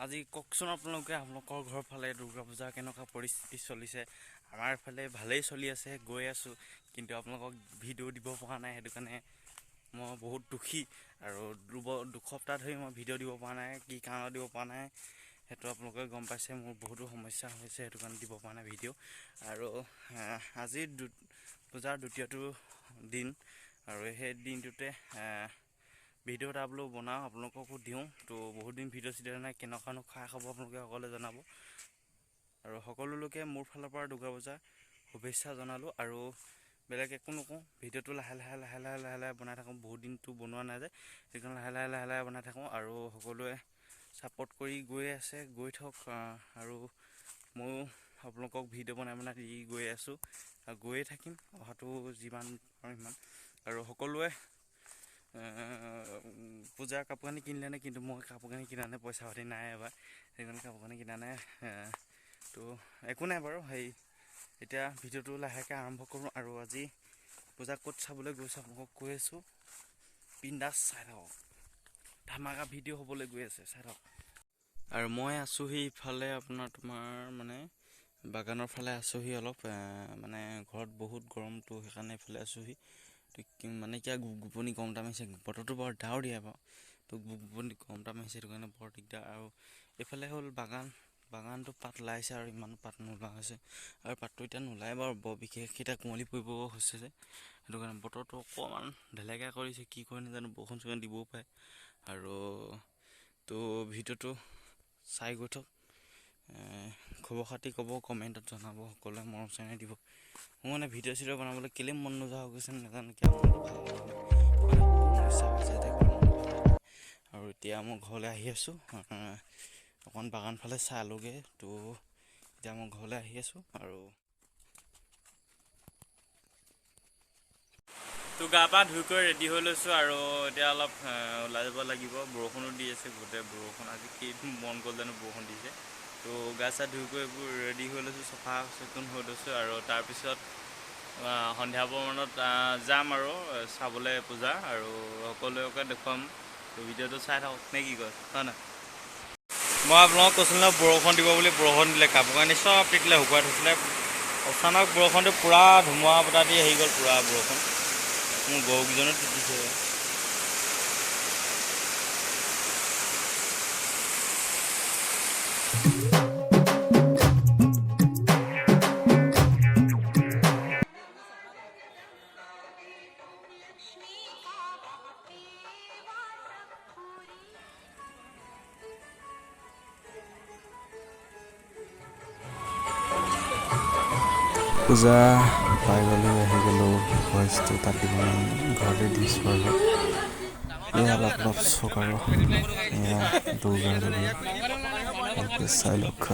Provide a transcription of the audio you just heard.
আজি কওকচোন আপোনালোকে আপোনালোকৰ ঘৰৰ ফালে দুৰ্গা পূজা কেনেকুৱা পৰিস্থিতি চলিছে। আমাৰ ফালে ভালেই চলি আছে, গৈ আছোঁ, কিন্তু আপোনালোকক ভিডিঅ' দিব পৰা নাই, সেইটো কাৰণে মই বহুত দুখী। আৰু দুসপ্তাহ ধৰি মই ভিডিঅ' দিব পৰা নাই, কি কাৰণত দিব পৰা নাই সেইটো আপোনালোকে গম পাইছে। মোৰ বহুতো সমস্যা হৈছে, সেইটো কাৰণে দিব পৰা নাই ভিডিঅ'। আৰু আজি পূজাৰ দ্বিতীয়টো দিন, আৰু সেই দিনটোতে ভিডিঅ' এটা বোলো বনাওঁ, আপোনালোককো দিওঁ। তো বহুত দিন ভিডিঅ' চিডিঅ' নাই, কেনেকুৱানো খা খবৰ আপোনালোকে সকলোৱে জনাব। আৰু সকলো লোকে মোৰ ফালৰ পৰা দুৰ্গা পূজাৰ শুভেচ্ছা জনালোঁ। আৰু বেলেগ একো নকওঁ, ভিডিঅ'টো লাহে লাহে লাহে লাহে লাহে লাহে বনাই থাকোঁ, বহুত দিনটো বনোৱা নাই যে, সেইকাৰণে লাহে লাহে লাহে লাহে বনাই থাকোঁ। আৰু সকলোৱে ছাপোৰ্ট কৰি গৈ আছে, গৈ থাকক। আৰু ময়ো আপোনালোকক ভিডিঅ' বনাই বনাই দি গৈ আছোঁ আৰু গৈয়ে থাকিম, অহাটো যিমান পাৰোঁ সিমান। আৰু সকলোৱে পূজাৰ কাপোৰ কানি কিনিলে নে? কিন্তু মই কাপোৰ কানি কিনা নাই, পইচা পাতি নাই এবাৰ, সেইকাৰণে কাপোৰ কানি কিনা নাই। তো একো নাই বাৰু, সেই এতিয়া ভিডিঅ'টো লাহেকৈ আৰম্ভ কৰোঁ। আৰু আজি পূজা ক'ত চাবলৈ গৈছোঁ আপোনালোকক কৈ আছোঁ, বিন্দাছ চাই থাকক, ধামাকা ভিডিঅ' হ'বলৈ গৈ আছে, চাই থাকক। আৰু মই আছোঁহি ইফালে আপোনাৰ তোমাৰ মানে বাগানৰ ফালে আছোঁহি অলপ, মানে ঘৰত বহুত গৰমটো, সেইকাৰণে এইফালে আছোঁহি। মানে কিয় গোপ গোপনি গৰম এটা মাৰিছে, বতৰটো বৰ ডাৱৰীয়া বাৰু, তো গোপ গোপনি গৰম এটা মাৰিছে, সেইটো কাৰণে বৰ দিগদাৰ। আৰু এইফালে হ'ল বাগান, বাগানটো পাত ওলাইছে আৰু ইমানো পাত নোলোৱা হৈছে, আৰু পাতটো এতিয়া নোলায় বাৰু বৰ বিশেষ, এতিয়া কুঁৱলী পৰিব হৈছে যে, সেইটো কাৰণে বতৰটো অকণমান ঢেলেকা কৰিছে, কি কৰে নাজানো, বৰষুণ চৰষুণ দিবও পাৰে। আৰু তো ভিডিঅ'টো চাই গৈ থাকক, খবৰ খাতি ক'ব, কমেণ্টত জনাব, সকলোৱে মৰম চেনেহ দিব। মোৰ মানে ভিডিঅ' চিডিঅ' বনাবলৈ কেলৈ মন নোযোৱা হৈ গৈছে নাজানো, কিয় মনটো ভাল লগা নাই, মানে সমস্যা হৈছে মনটো ভাল লগা নাই। আৰু এতিয়া মই ঘৰলৈ আহি আছোঁ, অকণ বাগান ফালে চালোঁগৈ, তো এতিয়া মই ঘৰলৈ আহি আছোঁ। আৰু তো গা পা ধুই কৰি ৰেডি হৈ লৈছোঁ, আৰু এতিয়া অলপ ওলাই যাব লাগিব। বৰষুণো দি আছে গোটেই বৰষুণ, আজি কি মন গ'ল জানো বৰষুণ দিছে। তো গা চা ধুই কৰি এইবোৰ ৰেডি হৈ লৈছোঁ, চফা চিকুণ হৈ লৈছোঁ। আৰু তাৰপিছত সন্ধিয়া মানত যাম আৰু চাবলৈ পূজা, আৰু সকলোকে দেখুৱাম। তো ভিডিঅ'টো চাই থাকক নে কি কয়, হয় নাই? মই আপোনালোকক কৈছিলোঁ নহয় বৰষুণ দিব বুলি, বৰষুণ দিলে, কাপোৰ কানি চব তিতিলে, শুকুৱাই থৈছিলে। অচানক বৰষুণটো পূৰা ধুমুহা বতাহ দি আহি গ'ল, পূৰা বৰষুণ, মোৰ গৰুকেইজনো তিতিছে। পূজা পাই গ'লোঁ, আহি গ'লোঁ। ভইচটো তাত দিব নোৱাৰিম, ঘৰতে দিছোঁ। আৰু এয়া অলপ অলপ চাওক, আৰু এয়া দুৰ্গা দেৱী, ভালকৈ চাই লওক।